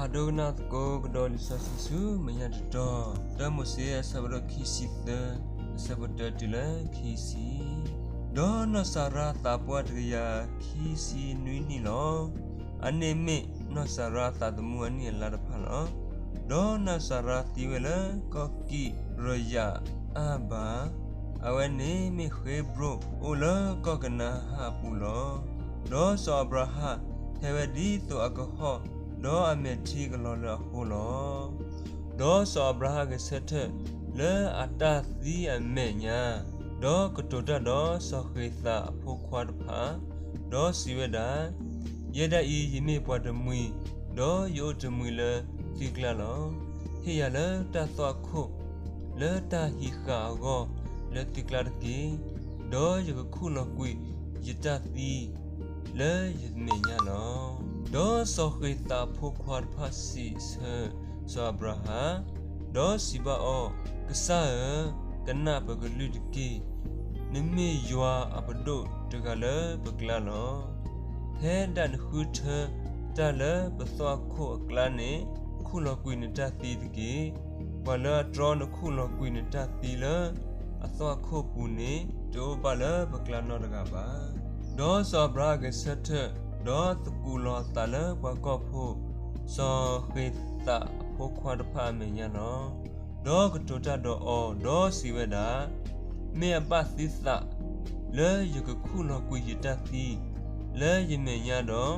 အဒိကနၣ်သကိးကဒီးလံာ်စီဆှံဆူမဲာ်ညါတတီၤ, တၢမိၤၡ့အဆၢဖးဒိၣ်ခံဆံသၢ, အဆၢဖိတၢတုၤလၢခံဆံ. ဒီးနီၢ်စၤရါသးပှၢ်တကယၤခံဆံနွံနံၣ်လီၤ. အန့ၣ်မ့ၢ်နီၢ်စၤရါသးသမူအနံၣ်အလါတဖၣ်လီၤ. ဒီးနီၢ်စၤရါသံဝဲလၢကီၢ်ကံးရယၤအၣ်ဘၤ, အဝဲန့ၣ်မ့ၢ်ဃ့ဘြိၣ်အိၣ်လၢကီၢ်ကနၤအၣ်အပူၤလီၤ. ဒီးစီၤအၤဘြၤဟၣ်ဟဲဝဲဒ်သိးအကဟီၣ်, ဒီးအမဲာ်ထံကလီၤလၢအဃိလီၤ. ဒီးစီၤအၤဘြၤဟၣ်ဂဲၤဆၢထၢၣ်လၢအတၢ်သံအမဲာ်ညါ, ဒီးကတိၤတၢ်ဒီးစီၤဃ့ၤသးအဖိခွါတဖၣ်, ဒီးစံးဝဲဒၣ်, ယဲဒၣ်အံၤယမ့ၢ်ပှၤတမှံၤ, ဒီးယအိၣ်တမှံၤလၢသုကျါလီၤ. ဟ့ၣ်ယၤလၢတၢ်သွၣ်ခိၣ် လၢတၢ်ဟံးဃာ်အဂီၢ်လၢသုကျါတက့ၢ်. ဒီးယကခူၣ်လီၤကွံာ်ယတၢ်သံလၢယမဲာ်ညါလီၤ. ဒီးစီၤဃ့ၤသးအဖိခွါတဖၣ်စံးဆၢစီၤအၤဘြၤဟၣ်, ဒီးစံးဘၣ်အီၤ, ကစၢ်ဧၢ, ကနၣ်ပကလုၢ်တက့ၢ်. နမ့ၢ်ယွၤအပဒိၣ်တဂၤလၢပကျါလီၤ. ဖဲဒၣ်နဃုထၢတၢ်လၢပသွၣ်ခိၣ်အကျါန့ၣ်, ခူၣ်လီၤကွံာ်နတၢ်သံတက့ၢ်. ပှၤလၢအတြီနခူၣ်လီၤကွံာ်နတၢ်သံလၢအသွၣ်ခိၣ်ပူၤန့ၣ်, တအိၣ်ဘၣ်လၢပကျါနီတဂၤဘၣ်. ဒီးစီၤအၤဘြၤဟၣ်ဂဲၤဆၢထၢၣ်, ဒီးသကူးလီၤအသးလၢပှၤကီၢ်ဖိ, စီၤဃ့ၤသးအဖိခွါတဖၣ်အမဲာ်ညါလီၤ. ဒီးကတိၤတၢ်ဒီးအီၤ, ဒီးစံးဝဲဒၣ်, မ့ၢ်အဘၣ်သုသးလၢယကခူၣ်လီၤကွံာ်ယတၢ်သံလၢယမဲာ်ညါဒီး,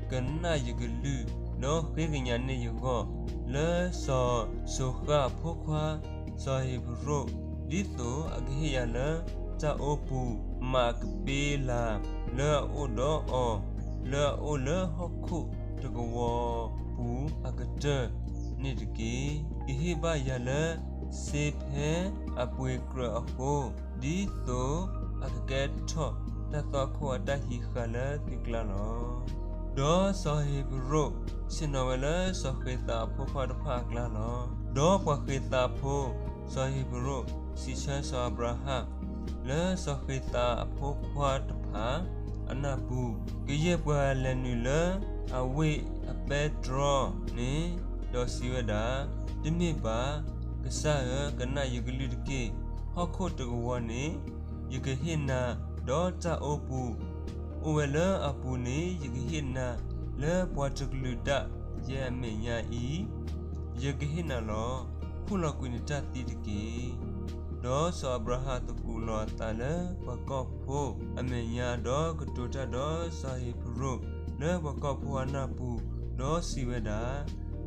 ကနၣ်ယကလုၢ်, ဒီးဃ့ကညးန့ၢ်ယဂီၢ်, လၢစီၤစိၤဃၣ်အဖိခွါ, စီၤဧ့ၤဘြိၣ်, ဒ်သိးအကဟ့ၣ်ယၤလၢတၢ်အိပူၤ, မးကပ့လၤလၢအအိၣ်ဒီးအီၤ, လၢအအိၣ်လၢဟီၣ်ခိၣ်တကဝီၤပူၤအကတၢၢ်န့ၣ်တက့ၢ်. ကဟ့ၣ်ဘၣ်ယၤလၢစ့ဖဲအပှ့ၤကြၢးအဃိ, ဒ်သိးအကကဲထီၣ်တၢ်သွၣ်ခိၣ်အတၢ်ဟံးဃာ်လၢသုကျါလီၤ. ဒီးစီၤဧ့ၤဘြိၣ်ဆ့ၣ်နီၤဝဲလၢစီၤဃ့ၤသးအဖိခွါတဖၣ်အကျါလီၤ. ဒီးပှၤဃ့ၤသးဖိ, စီၤဧ့ၤဘြိၣ်စံးဆၢစီၤအၤဘြၤဟၣ်, လၢစီၤဃ့ၤသးအဖိခွါတဖၣ်အနၢ်ပူၤ, ကယဲၢ်ပှၤလဲၤနုာ်လၢအဝ့ၢ်အပဲတြီန့ၣ်, ဒီးစံးဝဲဒၣ်, တမ့ၢ်ဘၣ်, ကစၢ်ဧၢ, ကနၣ်ယကလုၢ်တက့ၢ်. ဟီၣ်ခိၣ်တကဝီၤန့ၣ်ယကဟ့ၣ်နၤ, ဒီးတၢ်အိပူၤအိၣ်ဝဲလၢအပူၤန့ၣ်ယကဟ့ၣ်နၤ, လၢပှၤတကလုာ်ဒၣ်ယဲအမဲာ်ညါအံၤ, ယကဟ့ၣ်နၤလီၤ. ခူၣ်လီၤကွံာ်နတၢ်သံတက့ၢ်. ဒီးစီၤအၤဘြၤဟၣ်သကူးလီၤအသးလၢပှၤကီၢ်ဖိအမဲာ်ညါ, ဒီးကတိၤတၢ်ဒီးစီၤဧ့ၤဘြိၣ်လၢပှၤကီၢ်ဖိအနၢ်ပူၤ, ဒီးစံးဝဲဒၣ်,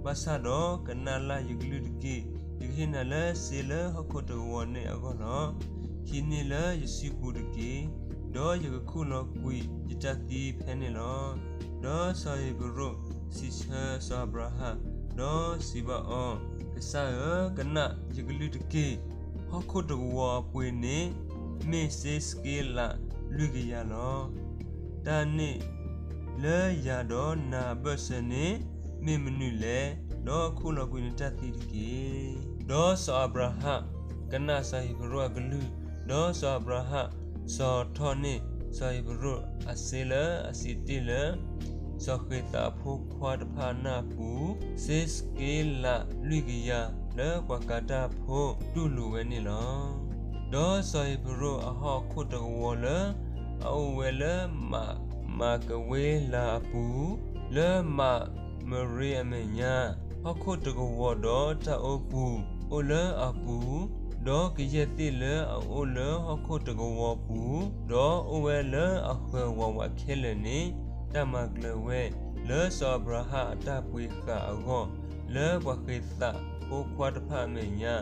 ဘၣ်ဆၣ်ဒီးကနၣ်လၢ်ယကလုၢ်တက့ၢ်. ယကဟ့ၣ်နၤလၢစ့လၢဟီၣ်ခိၣ်တကဝီၤန့ၣ်အဂီၢ်လီၤ. ဟံးန့ၢ်လၢယစုပူၤတက့ၢ်, ဒီးယကခူၣ်လီၤကွံာ်ယတၢ်သံဖဲန့ၣ်လီၤ. ဒီးစီၤဧ့ၤဘြိၣ်စံးဆၢစီၤအၤဘြၤဟၣ်, ဒီးစံးဘၣ်အီၤ, ကစၢ်ဧၢ, ကနၣ်ယကလုၢ်တက့ၢ်. ဟီၣ်ခိၣ်တကဝီၤအပှ့ၤန့ၣ် မ့ၢ်စ့စက့လးလွံၢ်ကယၤလီၤ. တၢ်န့ၣ်လၢယၤဒီးနၤအဘၢၣ်စၢၤန့ၣ် မ့ၢ်မနုၤလဲၣ်. ဒီးခူၣ်လီၤကွံာ်နတၢ်သံတက့ၢ်. ဒီးစီၤအၤဘြၤဟၣ်ကနၣ်စီၤဧ့ၤဘြိၣ်အကလုၢ်, ဒီးစီၤထီၣ်န့ၢ်စီၤဧ့ၤဘြိၣ်အစ့လၢအစံးတ့ၢ်လၢ စီၤဃ့ၤသးအဖိခွါတဖၣ်အနၢ်ပူၤ, စ့စက့လးလွံၢ်ကယၤလၢပှၤကၤတၢ်ဖိတူၢ်လိာ်ဝဲန့ၣ်လီၤ. ဒီးစီၤဧ့ၤဘြိၣ်အဟီၣ်ခိၣ်တကဝီၤလၢအအိၣ်ဝဲလၢမး, မးကဝ့လၤအပူၤ, လၢမးမရ့အမဲာ်ညါ, ဟီၣ်ခိၣ်တကဝီၤဒီးတၢ်အိပူၤအိၣ်လၢအပူၤ, ဒီးကယဲၢ်သ့ၣ်လၢအအိၣ်လၢဟီၣ်ခိၣ်တကဝီၤပူၤ, ဒီးအိၣ်ဝဲလၢအဃၢၤဝးဝးခဲလၢာ်န့ၣ်, တၢ်မၤကျၢၤဝဲလၢစီၤအၤဘြၤဟၣ်အတၢ်ပှ့ၤဃာ်အဂီၢ်, လၢပှၤဃ့ၤသးဖိခွါတဖၣ်အမဲာ်ညါ,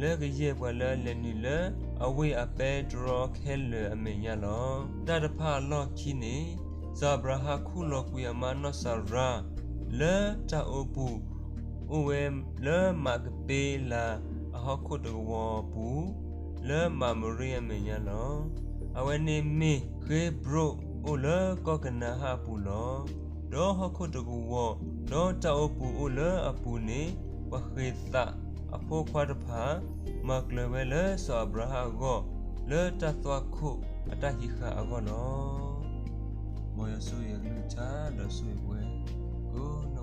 လၢကယဲၢ်ပှၤလၢအလဲၤနုာ်လၢအဝ့ၢ်အပဲတြီခဲလၢာ်အမဲာ်ညါလီၤ. တၢ်တဖၣ်အလီၢ်ခံန့ၣ်, စီၤအၤဘြၤဟၣ်ခူၣ်လီၤကွံာ်အမါနီၢ်စၤရါ လၢတၢ်အိပူၤ အိၣ်ဝဲလၢမးကပ့လၤအဟီၣ်ခိၣ်တကဝီၤအပူၤ, လၢမးမရ့အမဲာ်ညါလီၤ. အဝဲန့ၣ်မ့ၢ်ဃ့ဘြိၣ်အိၣ်လၢကီၢ်ကနၤအၣ်အပူၤလီၤ. ဒီးဟီၣ်ခိၣ်တကဝီၤ, ဒီးတၢ်အိပူၤအိၣ်လၢအပူၤန့ၣ်, ပှၤဃ့ၤသးအဖိခွါတဖၣ် မၤကျၢၤဝဲလၢစီၤအၤဘြၤဟၣ်အဂီၢ်, လၢတၢ်သွၣ်ခိၣ်အတၢ်ဟံးဃာ်အဂီၢ်လီၤ. မ်ယွၤဆိၣ်ဂ့ၤအကလုၢ်ကထါ ဒီးဆိၣ်ဂ့ၤပဝဲကိး